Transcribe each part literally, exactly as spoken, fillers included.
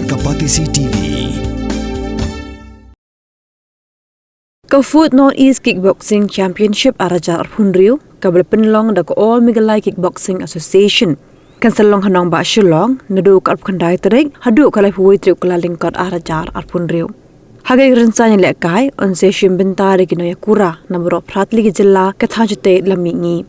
Ka Batesi T V. Ka Fourth North East Kickboxing Championship ar hajar arphew hynriew, kaba la pynlong da ka All Meghalaya Kickboxing Association, kan sa long ha nongbah Shillong, naduh ka arphew khyndai tarik haduh ka laiphew wei tarik u Kyllalyngkot ar hajar arphew hynriew. Ha ka jingïalehkai, yn sa shim bynta da ki nongïakura na baroh phra tylli ki jylla, ka thaiñ shatei la mihngi.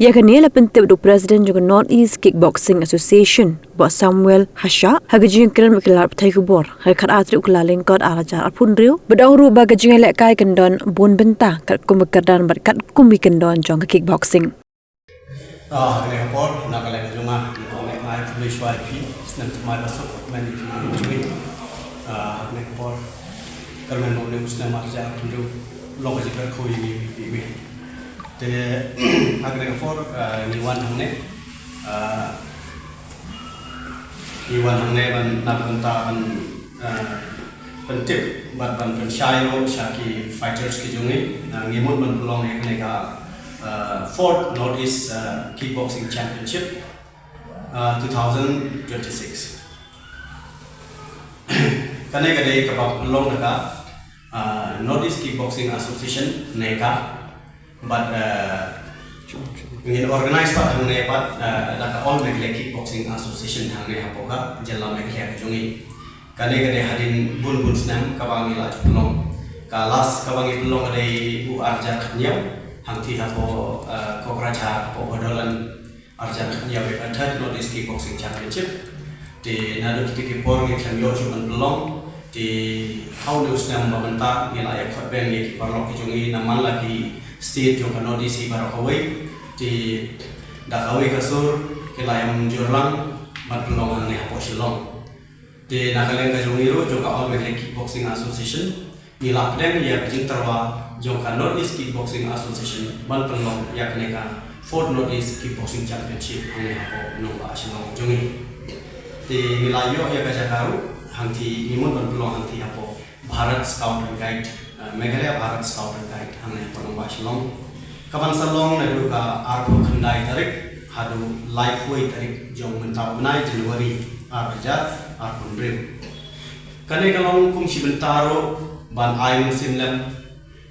Ïa kane la pyntip da u President jong ka North East Kickboxing Association, Bah Samuel Hashah, ha ka jingïakren bad ki lad pathai khubor ha ka khatar tarik u Kyllalyngkot ar hajar arphew hynriew, bad ong ruh ba ka jingïalehkai kan don bun bynta katkum ka kyrdan bad katkum ki kyndon jong ka kickboxing. Ah, ha kane ka por, na ka liang ka jong nga, nga ong ïa nga ïa khublei shuwa ïa phi, snem thymmai basuk, kyrmen ïa phi, ah, ha kane ka por, kyrmen ba une u snem ar hajar arphew hynriew long ka jingkyrkhu ïa ngi iwei pa iwei. Te, ha kane ka por, ah, ngi wan hangne, ah, ngi wan hangne ban, na ka bynta ban, ah, pyntip bad ban pynshai ruh sha ki fighters ki jong ngi. Ah, ngi mut ban pynlong ïa kane ka, ah, Fourth North East, ah, Kickboxing Championship, ah, two thousand twenty-six. Kane ka dei kaba pynlong da ka, ah, North East Kickboxing Association, NECA, bad, ah, ngin organize pat hangne pat, ah, da ka All Meghalaya Kickboxing Association hangne hapoh ka jylla Meghalaya ka jong ngi. Kane ka dei hadien bun bun snem kaba ngi la ju pynlong. Ka last kaba ngi pynlong ka dei u ar hajar khathynñiew, hangtei hapoh, ah, Kokrajhar, hapoh Bodoland, ar hajar khathynñiew ïa ka Third North East Kickboxing Championship. Te naduh kita ki por ngi khlem ïoh shuh ban pynlong. Te ha une u snem ba mynta ngi la ïa khot beng ïa ki paralok ki jong ngi na man la ki state jong ka North East hi baroh kawei. Te da kawei ka sur ki la ïa mynjur lang ban pynlong hangne hapoh Shillong. Te na ka liang ka jong ngi ruh jong ka All Meghalaya Kickboxing Association, ngi la pdiang ïa ka jingtyrwa jong ka North East Kickboxing Association ban pynlong ïa kane ka Fourth North East Kickboxing Championship hangne hapoh nongbah Shillong jong ngi. Te ngi la ïoh ïa ka jaka ruh hangtei, ngi mut ban pynlong hangtei hapoh Bharat Scout and Guide, eh, Meghalaya Bharat Scout and Guide hangne hapoh nongbah Shillong. Kaban sa long naduh ka arphew khyndai tarik haduh laiphew wei tarik jong mynta u bnai January ar hajar arphew hynriew. Kane ka long kum shi bynta ruh ban ai mynsiem lem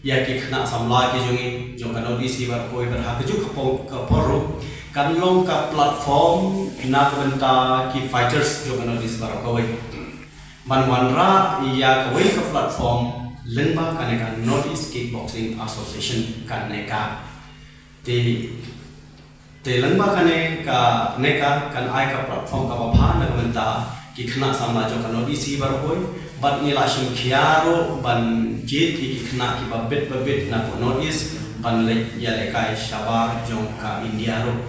ïa ki khynnah samla ki jong ngi jong ka North East hi baroh kawei, bad ha kajuh ka por, ka por ruh kan long ka platform na ka bynta ki fighters jong ka North East baroh kawei ban wanrah ïa kawei ka platform lyngba kane ka North East Kickboxing Association, ka NECA. Te, te lyngba kane ka NECA kan ai ka platform kaba bha na ka bynta ki khynnah samla jong ka North East hi baroh kawei, bad ngi la shim khia ruh ban jied ïa ki khynnah kiba bit ba bit na ka North East ban leit ïalehkai shabar jong ka India ruh.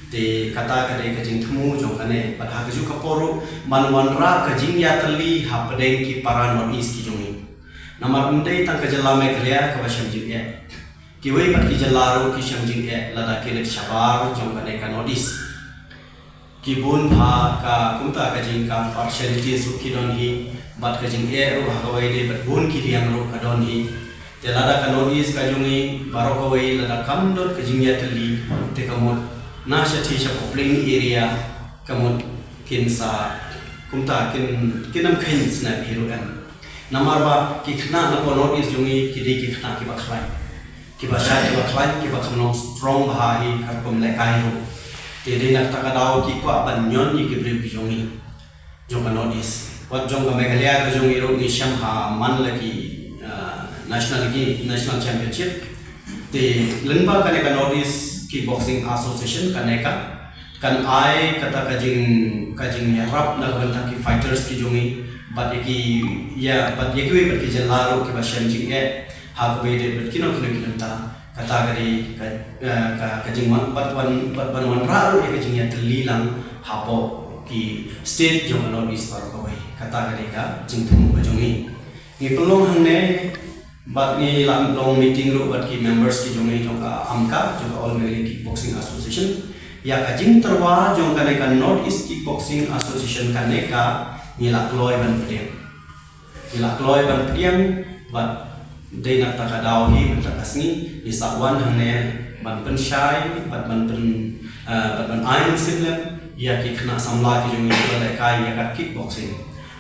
Te kata ka dei ka jingthmu jong kane, bad ha kajuh ka por ruh ban wanrah ka jingïatylli hapdeng ki para North East ki jong ngi. Namar ym dei tang ka jylla Meghalaya kaba shem jingeh. Kiwei pat ki jylla ruh ki shem jingeh lada ki leit shabar jong kane ka North East. Ki bun bha ka, kumta ka jing, ka partialities ruh ki don hi, bad ka jingeh ruh ha kawei de bad bun ki liang ruh ka don hi. Te lada ka North East ka jong ngi baroh kawei lada kam don ka jingïatylli, te ka mut na shathie shapoh plain area ka mut kin sa, kumta kin, kin ym kheiñ snem hi ruh em. Namar ba ki khynnah na ka North East jong ngi ki dei ki khynnah kiba khlaiñ, kiba shait, kiba khlaiñ, kiba kham long strong bha hi ka rukom lehkai ruh. Te dei na kata ka daw ki kwah ban ñion ïa ki briew ki jong ngi jong ka North East. Wat jong ka Meghalaya ka jong ngi ruh ngi shem ha man la ki, ah, national ki, national championship. Te lyngba kane ka North East Kickboxing Association, ka NECA, kan ai kata ka jing, ka jingïarap na ka bynta ki fighters ki jong ngi, bad ïa ki, ïa, bad ïa kiwei pat ki jylla ruh kiba shem jingeh ha kawei de bad kino kino ki bynta. Kata ka dei ka, eh, ka, ka jingwan, bad wan, bad ban wanrah ruh ïa ka jingïatylli lang hapoh ki state jong ka North East baroh kawei. Kata ka dei ka jingthmu ka jong ngi. Ngi pynlong hangne, bad ngi la long meeting ruh bad ki members ki jong ngi jong ka AMKA, jong ka All Meghalaya Kickboxing Association. Ïa ka jingtyrwa jong kane ka North East Kickboxing Association, ka NECA, ngi la kloi ban pdiang. Ngi la kloi ban pdiang, bad dei na kata ka daw hi, mynta ka sngi ngi sa wan hangne ban pynshai, bad ban pyn, eh, bad ban ai mynsiem lem ïa ki khynnah samla ki jong ngi kiba lehkai ïa ka kickboxing.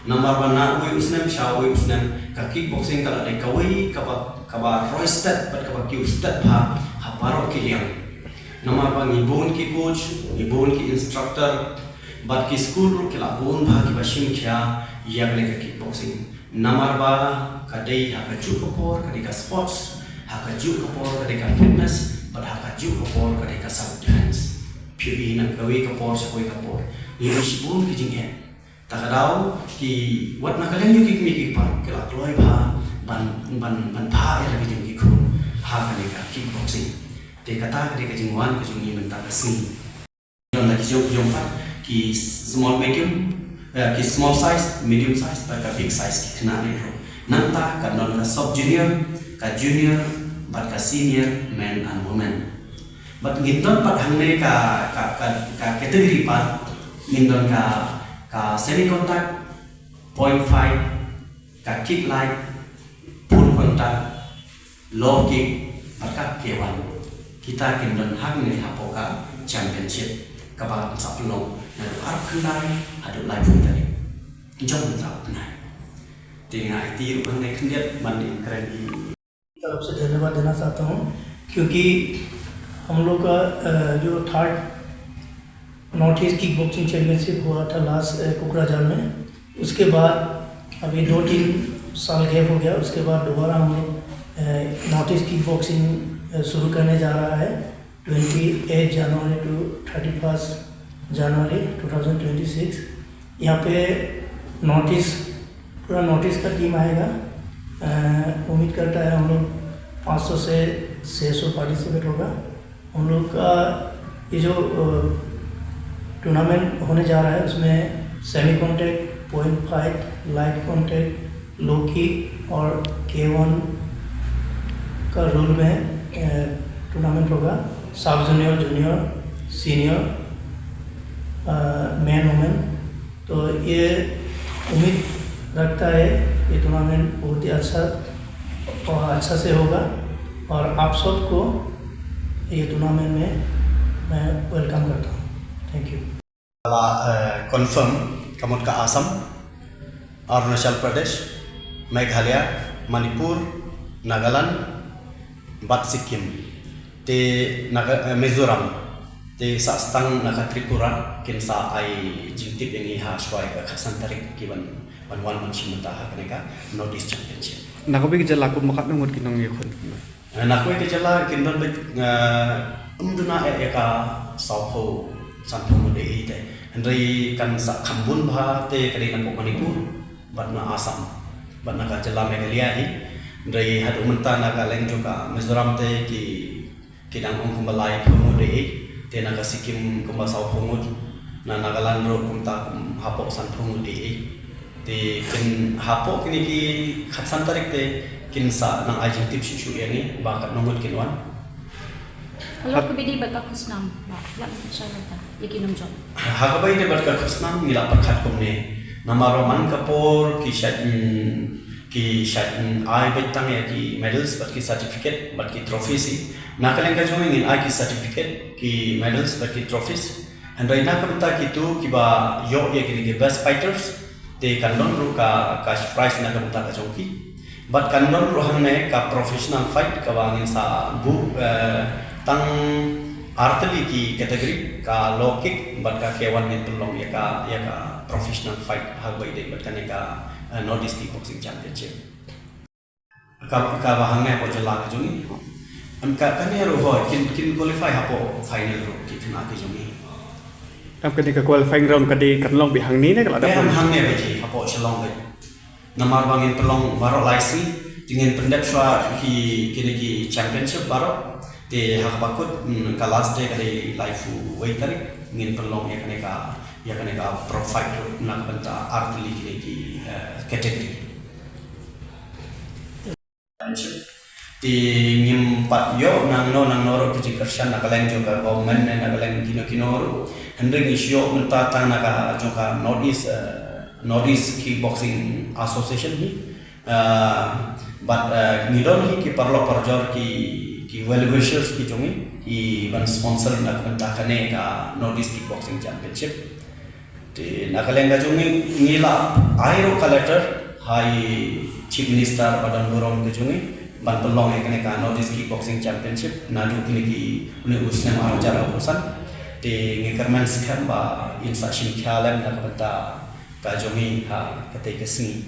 Namar ba na uwei u snem sha uwei u snem ka kickboxing ka la dei kawei kaba, kaba roi stet bad kaba kiew stet bha ha baroh ki liang. Namar ba ngi bun ki coach, ngi bun ki instructor, bad ki skul ruh ki la bun bha kiba shim khia ïa kane ka kickboxing. Namar ba ka dei ha kajuh ka por ka dei ka sports, ha kajuh ka por ka dei ka fitness, bad ha kajuh ka por ka dei ka self defense. Phi ïohi na kawei ka por sha kawei ka por, ngi ïohi shibun ki jingeh. Ta ka daw ki wat na ka liang jong ki kmie ki kpa ki la kloi bha ban, ban, ban phah ïa la ki jong ki khun ha kane ka kickboxing. Te kata ka dei ka jingwan ka jong ngi mynta ka sngi. Don la ki jong, jong pat ki small medium, eh, ki small size, medium size, bad ka big size ki khynnah ri ruh. Nangta ka don ka sub junior, ka junior, bad ka senior men and women. Bad ngin don pat hangne ka, ka, ka, ka category pat, ngin don ka, ka semi contact, point five, ka kick light, full contact, low kick, bad ka K one. Kita kin don hangne hapoh ka championship kaba sa pynlong naduh arphew khyndai haduh laiphew tarik jong mynta u bnai. Te nga aiti ruh hangne khyndiat ban ïakren ïa तरफ से धन्यवाद देना चाहता हूँ, क्योंकि हम लोग का, अ, जो third north east kick boxing championship हुआ था लास्ट, अ, कोकराझार में, उसके बाद अभी दो तीन साल गैप हो गया, उसके बाद दोबारा हम लोग, अ, नॉर्थ ईस्ट किक बॉक्सिंग, अ, शुरू करने जा रहा है twenty eight January to thirty first January two thousand twenty six. यहाँ पे नॉर्थ ईस्ट, पूरा नॉर्थ ईस्ट का टीम आएगा। अ, उम्मीद करता है हम लोग पाँच सौ से छः सौ पार्टिसिपेट होगा। हम लोग का ये जो, अ, टूर्नामेंट होने जा रहा है, उसमें semi contact, point fight, light contact, low kick और के वन का रूल में, अ, टूर्नामेंट होगा। सब जूनियर, जूनियर, सीनियर, अ, मेन, वुमेन। तो ये उम्मीद रखता है ये टूर्नामेंट बहुत ही अच्छा और अच्छा से होगा, और आप सबको ये टूर्नामेंट में मैं वेलकम करता हूँ। Thank you. La, eh, confirm ka mut ka Assam, Arunachal Pradesh, Meghalaya, Manipur, Nagaland, bad Sikkim. Te Naga, eh, Mizoram. Te sa stang na ka Tripura kin sa ai jingtip ïa ngi ha shuwa ïa ka khatsan tarik ki ban, ban wan ban shim bynta ha kane ka North East Championship. Na kawei ka jylla kumba katno ngut ki nongïakhun? Eh, na kawei ka jylla kin don beit, eh, ym duna eh ïa ka sawphew sanphew ngut ei ei te. Hynrei kan sa kham bun bha te ka dei na ka Manipur bad na Assam bad na ka jylla Meghalaya hi. Hynrei haduh mynta na ka liang jong ka Mizoram te ki, ki dang ong kumba laiphew ngut ei ei, te na ka Sikkim kumba sawphew ngut, na Nagaland ruh kumta kum hapoh sanphew ngut ei ei. Te kin hapoh kine ki khatsan tarik te kin sa nang ai jingtip shuh shuh ïa ngi ba katno ngut kin wan. Halor kaba ïadei bad ka khusnam, ba, ïa, insha Allah ta, ïa ki nongjop. Ha kaba ïadei bad ka khusnam ngi la pyrkhat kumne. Namar ba man ka por ki shait, mm, ki shait, mm, ai beit tang ïa ki medals bad ki certificate bad ki trophies hi. Na ka liang ka jong ngi ngin ai ki certificate, ki medals bad ki trophies. Hynrei na ka bynta kito kiba ïoh ïa kine ki best fighters, te kan don ruh ka cash prize na ka bynta ka jong ki. Bad kan don ruh hangne ka professional fight kaba ngin sa buh, eh, tang artylli ki category, ka low kick bad ka K one ngin pynlong ïa ka, ïa ka professional fight ha kaba ïadei bad kane ka, eh, North East Kickboxing Championship. Ka, kaba hangne hapoh jylla ka jong ngi. Em, ka, kane ruh hooid kin, kin qualify hapoh final ruh ki khynnah ki jong ngi. Em, kane ka qualifying round ka dei kan long beit hangne ne ka la dep long? Em, hangne beit hi hapoh Shillong beit. Namar ba ngin pynlong baroh lai sngi, te ngin pyndep shuwa ki, kine ki championship baroh. Te ha kaba kut, mm, ka last day ka dei laiphew wei tarik, ngin pynlong ïa kane ka, ïa kane ka pro fight ruh na ka bynta artylli kine ki, eh, category. Te ngim pat ïoh nangno nangno ruh ki jingkyrshan na ka liang jong ka government ne na ka liang kino kino ruh. Hynrei ngi shu ïoh mynta tang na ka jong ka North East, eh, North East Kickboxing Association hi. Eh, bad, eh, ngi don hi ki paralok parajor ki, ki well wishers ki jong ngi, ki ban sponsor na ka bynta kane ka North East Kickboxing Championship. Na ka liang ka jong ngi, ngi la ai ruh ka letter ha i Chief Minister ba don burom ka jong ngi ban pynlong ïa kane ka North East Kickboxing Championship naduh kine ki, une u snem ar hajar arphew san. Te ngi kyrmen skhem ba in sa shim khia lem na ka bynta ka jong ngi ha katei ka sngi.